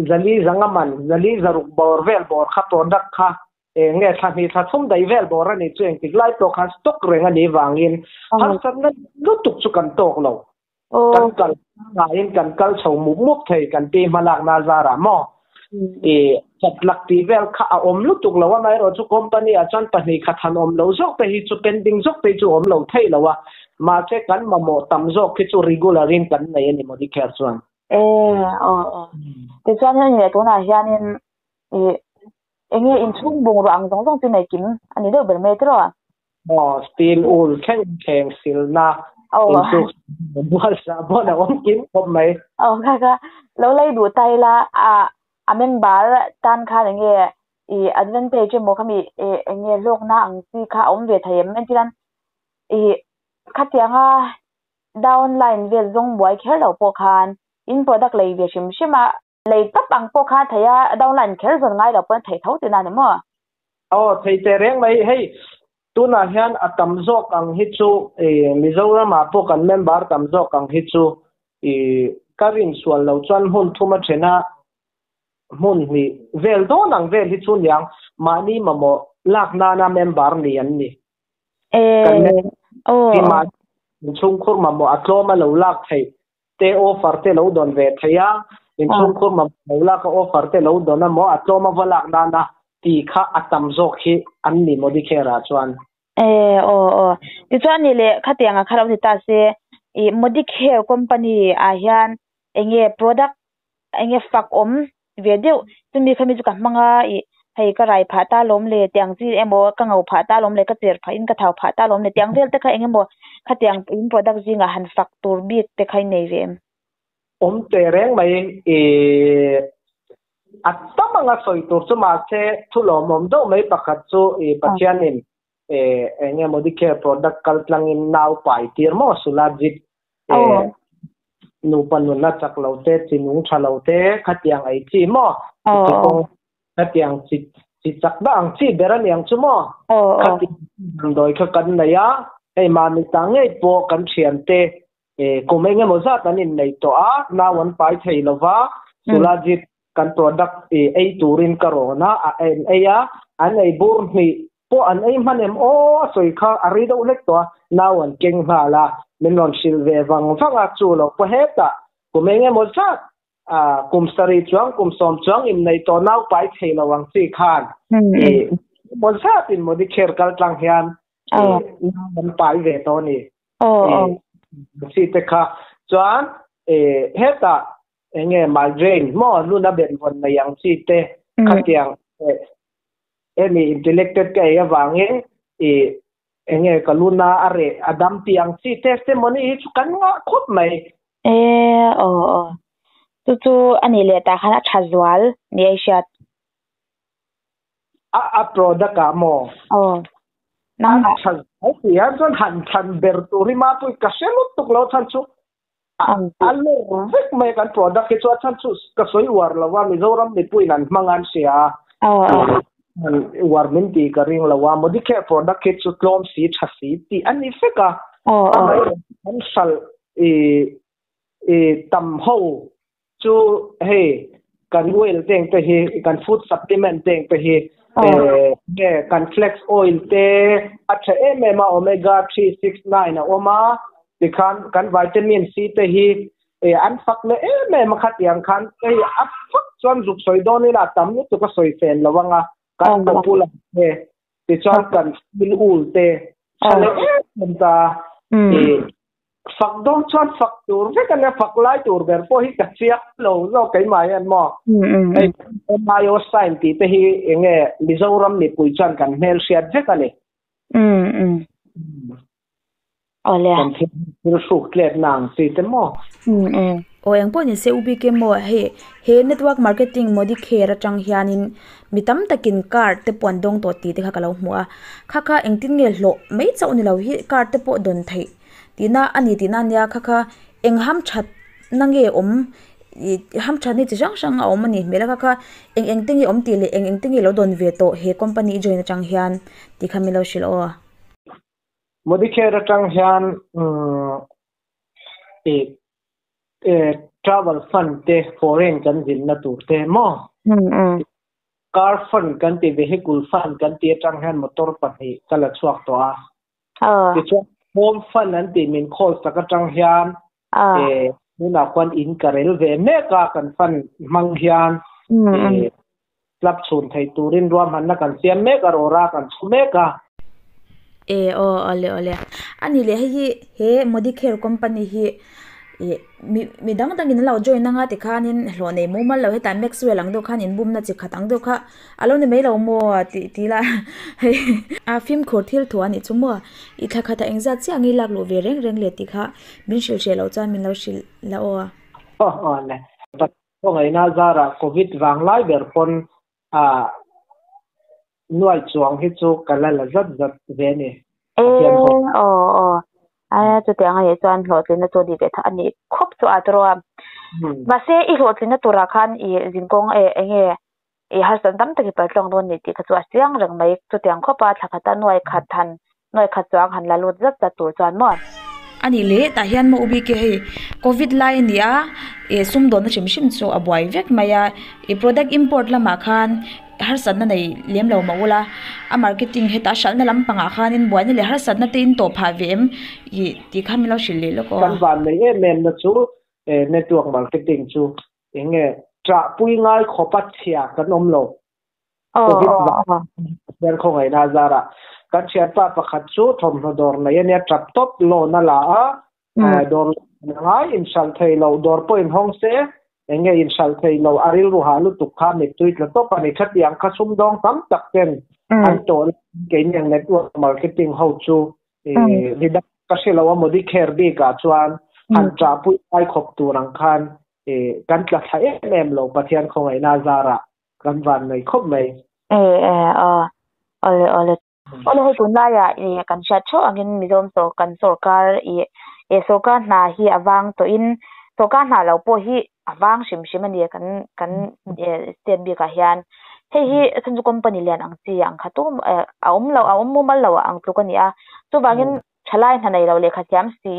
zali zanga man zali zaruk bawr vel bawr kha product kha nge thla hnih thla thum daih vel bawr a nih chu engtik lai pawh khan stock reng a nih vangin harsatna lutuk chu kan tawk lo. Kan kal ngaiin kan kal chho mup mup thei kan pi hmalakna zarah maw i chat lak tih vel kha a awm lutuk lo a, amaherawhchu company ah chuan pahnih khat han awm lo zawk te hi chu pending zawk te hi chu awm lo thei lo a, mahse kan mamawh tam zawk khi chu regular in kan nei a ni Modicare chuan. E aw aw tichuan hei leh tunah hianin i enge inchhung bungrua ang zawng zawng chu nei kim a ni deuh ber mai tiraw? Aw, steel wool thleng thleng silna inchuk bual sah bawn a awm kim khawp mai. Aw kha kha lo lei duh ta ila a a member tan khan enge i advantage emaw khami enge hlawkna ang chi kha a awm ve thei em? Engtinan i khatianga downline vel zawng buai kher lo pawh khan in product lei ve hrim hrim a Lei tawp ang pawh kha thei a, downline kher zawn ngai lo pawn thei tho tina ni maw? Aw, thei teh reng mai. Hei, tunah hian a tam zawk ang hi chu Mizoramah pawh kan member tam zawk ang hi chu ka rinsual lo chuan hmun thum a then a, hmun hnih vel dawn ang vel hi chu niang mahni mamawh lak nana member ni an ni. Kan member hi mahni inchhungkhur mamawh a tlawm a lo lak theih te offer te lo dawn ve thei a, inchhungkhur mamawh lo lak a offer te lo dawn a maw, a tlawm a va lak nana tih kha a tam zawk hi an ni Modicare ah chuan. E aw aw. Tichuan ni leh khatiang a kha lo ni ta se, i Modicare company ah hian enge product enge fak awm ve deuh chumi khami chu ka hmang a ih hei ka rai phah ta lawm le tiang chi emaw ka ngo phah ta lawm le ka cher phah in ka thau phah ta lawm le tiang vel te kha eng emaw khatiang in product zingah han fak tur bik te kha i nei ve em? Awm teh reng mai ih a tam anga sawi tur chu mahse thu lawmawm deuh mai pakhat chu ih Pathianin ih eng emaw Medicare product kal tlangin nau pai tir maw Sulajit ih Nupa nuna chak lo te, chi nung tha lo te, khatiang ei chi maw? Chi kawng khatiang chi chi chak dah ang chi ber a niang chu maw? Khatiang damdawi kha kan nei a, hei mahni ta ngei pawh kan thian te kum eng emaw zat an innei tawh a, nau an pai thei lo va, Sulajit Kan product ei turin ka rawn a, a en ei a, an ei bur hnih pawh an ei hman em aw a sawi kha a ri deuh hlek tawh a, nau an keng nghal a, min rawn hrilh ve vang vang a, chu lo pawh hetah kum eng emaw zat kum sarih chuang kum sawm chuang inneih tawh nau pai thei lo ang chi khan emaw zat in Modicare kal tlang hian nau an pai ve tawh a ni. Chi te kha chuan hetah Enge migraine maw luna ben vawn nei ang chi te khatiang hemi intellected ka ei avangin i enge ka luna a reh a dam tih ang chi testimony hi chu kan ngah khawp mai. E aw aw chu chu a nih leh tah khan a tha zual ni a i hriat. A a product ah maw? Aw nangmah. A tha zual tih hian chuan han thlan ber tur hi mapui ka hre lutuk lo chhan chu A lawr vek mai kan product hi chu a chhan chu ka sawi uar lo a, Mizoram mipuiin an hmang an hria a, uar min tih ka ring lo a, Modicare product hi chu tlawm si tha si tih a ni vek a, amaherawhchu kan hralh i tam ho chu hei kan oil te ang te hi kan food supplement te ang te hi nge kan flax oil te a tha em em a omega 3 6 9 a awm a tikhan kan vitamin C te hi an fak leh em em a khatiang khan hei a fak chuan zuk sawi dawn ila a tam lutuk a sawi fen lo anga kan popular te tichuan kan steel wool te tha leh em em ta Fak dawn chuan fak tur vek a nia, fak lai tur ber pawh hi ka chiang lo zawk keimah hian maw. Hei MIO sign tih te hi eng nge Mizoram mipui chuan kan hmel hriat vek a ni. Kan thil hruk tletna ang chi te maw. Aw eng pawh ni se U BK maw hei he network marketing Modicare atang hianin mi tam takin card te pawh an dawng tawh tih te kha ka lo hmu a, kha kha engtin nge hlawh mai chauh ni lo hi card te pawh dawn theih tihna a ni tihna ania kha kha eng ham that na nge awm ih ham that hi chi hrang hrang a awm a ni hmel a kha kha eng eng te nge awm tih leh eng eng te nge lo dawn ve tawh he company i join atang hian tih kha min lo hrilh aw. Modicare atang hian umm ih. Travel fund te foreign kan zinna tur te maw? Car fund kan ti vehicle fund kan ti atang hian motor pahnih ka la chhuak tawh a. Tichuan home fund an tih min khawl sak atang hian tunah khuan in ka rel ve mek a kan fund hmang hian club chhun thei turin ruahmanna kan siam mek a rawra kan chhu mek a. E aw awle awle ani leh hei hi he Modicare company hi ih mi mi dang dangin an lo join anga tikhanin hlawh nei mumal lo hetah Maxwell ang deuh khan inbumna chi khat ang deuh kha a lo ni mai lo maw tih ti ila hei a fimkhur thil thu a nih chu maw i thla khatah engzat chiah ang i lak luh ve reng reng le tih kha min hrilh hreh loh chuan min lo hrilh la aw. Aw awle Khawngaihna zarah Covid vang lai ber pawn a nuai chuang hi chu ka la la zat zat ve ni. E aw aw a chutiang a nih chuan hlawhtlinna chu ni ve tha a nih khawp chu a tawrh a. Mahse i hlawhtlinna turah khan i zinkawng e enge i harsatna tam tak i paltlawng dawn ni tih kha chu a chiang reng mai. Chutiang khawpa thla khata nuai khat han Nuai khat chuang han la lut zat zat tur chuan maw? A nih leh tah hian maw ubike hei covid lai a ni a ih sumdawnna hrim hrim chu a buai vek mai a ih product import lamah khan harsatna nei lem lo mah ula a marketing hetah a hralhna lampangah khanin buaina leh harsatna te in tawh phah ve em ih tih kha min lo hrilh leh lawk aw. Kan van nei em em na chu network marketing chu eng nge ṭahpui ngai khawpa chhia kan awm lo. Covid vang hian khawngaihna a zar a, kan thianpa pakhat chu thawmhnaw dawr nei a nia, tap tawp loan a la a, dawr a ngai inhralh thei lo, dawr pawh inhawng se eng nge inhralh thei lo, a rilru hah lutuk kha mittui tla tawp a ni. Khatiang kha sumdawng tam tak ten an tawh laiin keini ang network marketing ho chu midang ka hre lo a, Modicare bikah chuan han ṭahpui ai khawp tur ang khan kan tla thla em em lo Pathian khawngaihna a zarah. Kan van nei khawp mai. E e aw awle awle awle hei tunlaiah ih kan hriat theuh angin Mizoram sawr kan sawrkar ih eh sawrkar hna hi a vang tawhin sawrkar hna lo pawh hi a vang hrim hrim a ni kan kan eh state bikah hian hei hi chhan chu company lian ang chi ang kha tum eh a awm lo a awm mumal lo ang tluk a ni a chuvangin thalai hna nei lo lehkha thiam si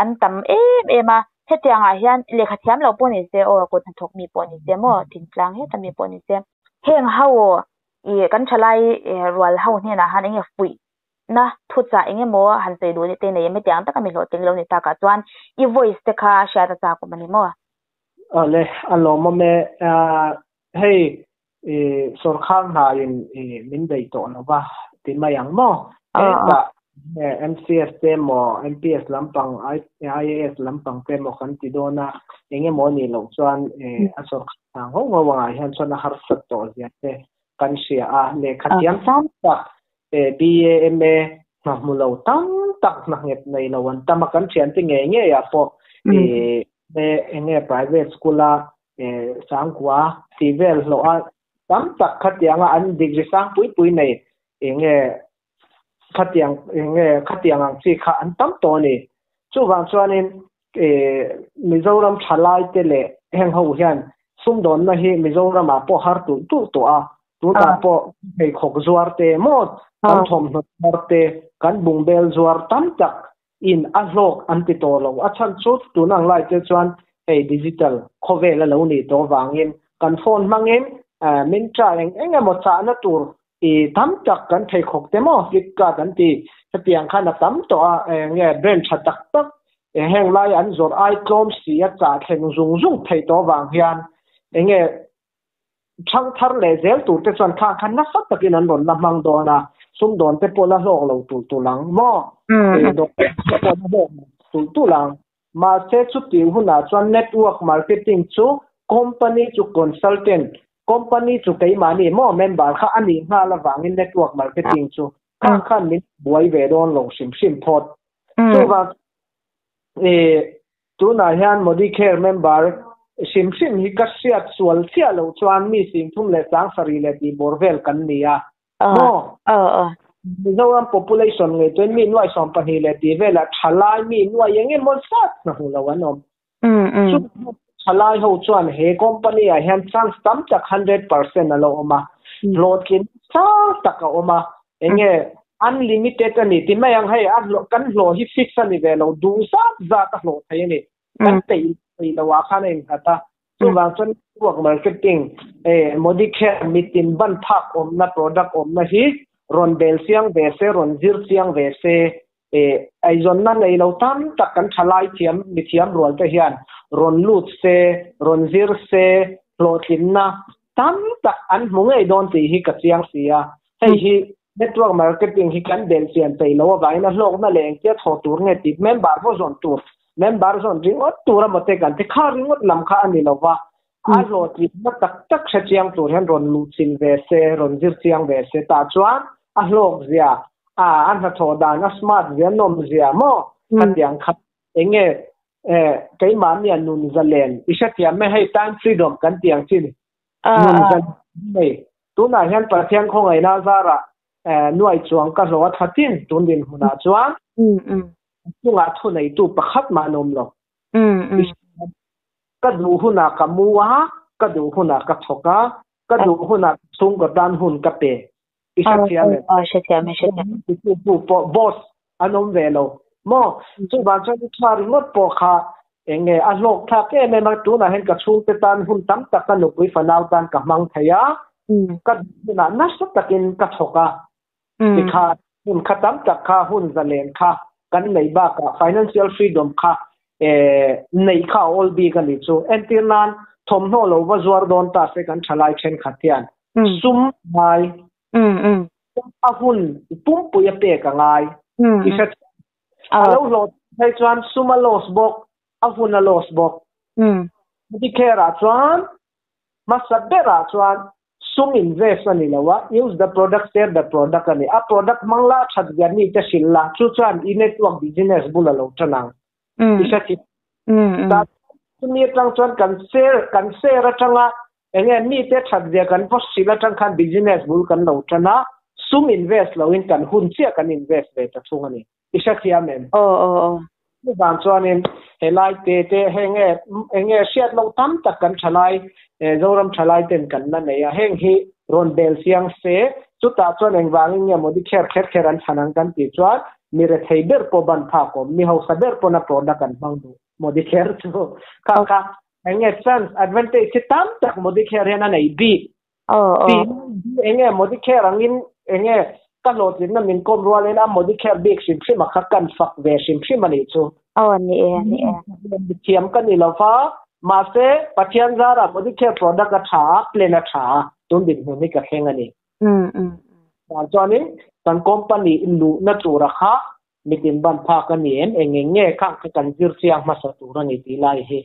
an tam em em a hetiangah hian lehkha thiam lo pawh ni se aw kut hnathawk mi pawh ni se maw thingtlang heta mi pawh ni se heng ho ih kan thalai rual ho hnenah han enge fuih na thuchah eng emaw han sawi duh te nei em hetiang taka mi hlawhtling lo ni takah chuan i voice te kha hriat a chak awm a ni maw? Awle a lawmawm e hei Sawrkhar hnaiin min bei tawh lo va ti mai ang maw? Hetah MCS te emaw, MPS lampang, IAS lampang te emaw kan ti dawn a, eng emaw a nih loh chuan a sawrkhar hna ngho ngho angah hian chuan a harsat tawh zia te kan hria a. Lehkha thiam tam tak BA, MA hna hmu lo tam tak hna nghet nei lo an tam a, kan thiante ngei ngeiah pawh eng nge private school a Sangkua tih vel hlawh a tam tak khatianga an degree sang pui pui nei eng nge khatiang eng nge khatiang ang chi kha an tam tawh a ni. Chuvang chuanin Mizoram thalai te leh heng ho hian sumdawnna hi Mizoramah pawh har tulh tulh tawh a, tunah pawh pheikhawk zuar te maw kan thawmhnaw zuar te kan bungbel zuar tam tak in a hlawk an ti tawh lo. A chhan chu tun ang lai te chuan hei digital khawvel a lo nih tawh vangin kan phone hmangin min cha eng eng emaw chahna tur i tam tak kan pheikhawk te maw Flipkart an ti hetiang khan a tam tawh a eng nge brand tha tak tak heng lai an zawrh ai tlawm si a chah thleng zung zung theih tawh vang hian eng nge Thangthar leh zel tur te chuan khang kha nasa takin an rawn la hmang dawn a, sumdawn te pawh la hlawk lo tulh tulh ang maw? Dawr te pawh la hlawk lo tulh tulh ang. Mahse chutih hunah chuan network marketing chu company chu consultant, company chu keimahni maw member kha a nih nghal avangin network marketing chu khang khan min buai ve dawn lo hrim hrim phawt. Chuvang Tunah hian Modicare member hrim hrim hi ka hriat sual chiah loh chuan mi singthum leh chang sarih leh tih bawr vel kan ni a maw? Mizoram population ngei chuan mi nuai sawm pahnih leh tih velah thalai mi nuai eng emaw zat hna hmu lo an awm. Chu thalai ho chuan he company ah hian chance tam tak 100% a lo awm a, hlawhtling sang tak a awm a, eng nge unlimited a ni ti mai ang hei a hlawh kan hlawh hi fix a ni ve lo duh zat zat a hlawh thei a ni kan peih. Peih loah khan a innghat a. Chuvang chuan network marketing, Modicare mitin ban phak awmna product awmna hi rawn bel chiang ve se, rawn zir chiang ve se, eizawnna nei lo tam tak kan thalai thiam, mithiam rual te hian rawn lut se, rawn zir se, hlawhtlinna tam tak an hmu ngei dawn tih hi ka chiang si a. Hei hi network marketing hi kan bel chian peih loh avangin a hlawkna leh engtia thawh tur nge tih member vaw zawn tur Member zawn ringawt tur emaw te kan ti kha ringawt lam kha a ni lo va, a hlawhtlinna tak tak hre chiang tur hian rawn luh chilh ve se, rawn zir chiang ve se tah chuan a hlawk zia, a a hnathawh dan, a smart zia, nawm zia maw khatiang kha eng nge keimahnia nun zalen i hrethiam e hei time freedom kan tih ang chi nun zalen hei tunah hian Pathian khawngaihna zarah nuai chuang ka hlawh a tha tin tun dinhmunah chuan. Chungah thuneitu pakhat mah an awm lo. Ka duh hunah ka mu a, ka duh hunah ka thawk a, ka duh hunah ka chhungkaw tan hun ka pe. I hrethiam em? Aw, hrethiam e, hrethiam. Titu pawh boss an awm ve lo maw? Chuvang chuan i tha ringawt pawh kha eng nge a hlawk thlak em em a, tunah hian ka chhungte tan hun tam tak ka nupui fanau tan ka hmang thei a, ka duh hunah nasa takin ka thawk a, Tikha hun kha tam tak kha hun zalen kha kan neih bakah financial freedom kha neih kha a awl bik a nih chu. Entir nan thawmhnaw lo va zuar dawn ta se kan thalai thenkhat hian sum ngai a hun pumpui a pek a ngai. I hre a lo hlawh phei chuan sum a loss bawk a hun a loss bawk. Medicare ah chuan hmasa berah chuan Sum invest a ni lo a, use the product, share the product a ni. A product hmang la, that zia mi te hrilh la, chu chuan i network business bul a lo tan ang. I hre thei. Ta chumi atang chuan kan share, kan share atanga enge mi te that zia kan va hrilh atang khan business bul kan lo tan a, sum invest lo in kan hun chiah kan invest ve ta thung a ni. I hre thiam em? Aw aw aw. Chuvang chuanin helai te te heng nge eng nge hriat loh tam tak kan thalai Zoram thalai ten kan la nei a, heng hi rawn bel chiang se, chutah chuan engvangin nge Modi kher kher kher an chhan ang kan tih chuan mi rethei ber pawh ban phak awm, mi hausa ber pawn a product an hmang duh Modi kher chu kha kha eng nge chance advantage hi tam tak Modi kher hian a nei bik. Tih eng nge Modicare angin eng nge ka hlawhtlinna min kawm rualin a Modicare bik hrim hrim a kha kan fak ve hrim hrim a nih chu. Aw ni e, ni e. Mithiam ka ni lo va, mahse Pathian zarah Modicare product a tha a, plan a tha a, tun dinhmun hi ka thleng a ni. Vang chuanin kan company luhna tura kha mitin ban phak a ni em, eng eng nge khang kha kan zir chiang hmasa tur a ni tih lai hi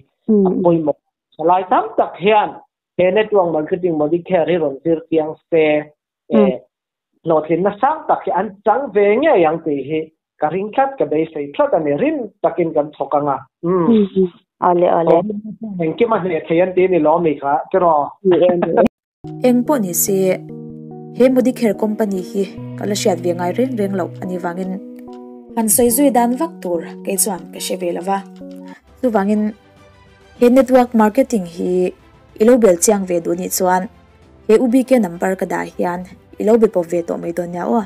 a pawimawh. Thalai tam tak hian He network marketing Modicare hi rawn zir chiang se, hlawhtlinna sang tak hi an chang ve ngei ang tih hi ka ring tlat, ka beisei tlat a ni. Rin takin kan thawk ang a. Awle awle. Engkim a hneh thei an ti ni lawm i kha, tiraw? Eng pawh ni se, he Modicare company hi ka la hriat ve ngai reng reng loh a ni vangin han sawi zui dan vak tur kei chuan ka hre ve lo va. Chuvangin he network marketing hi i lo bel chiang ve duh nih chuan he UBK number ka dah hian i lo be pawp ve tawh mai dawn nia aw.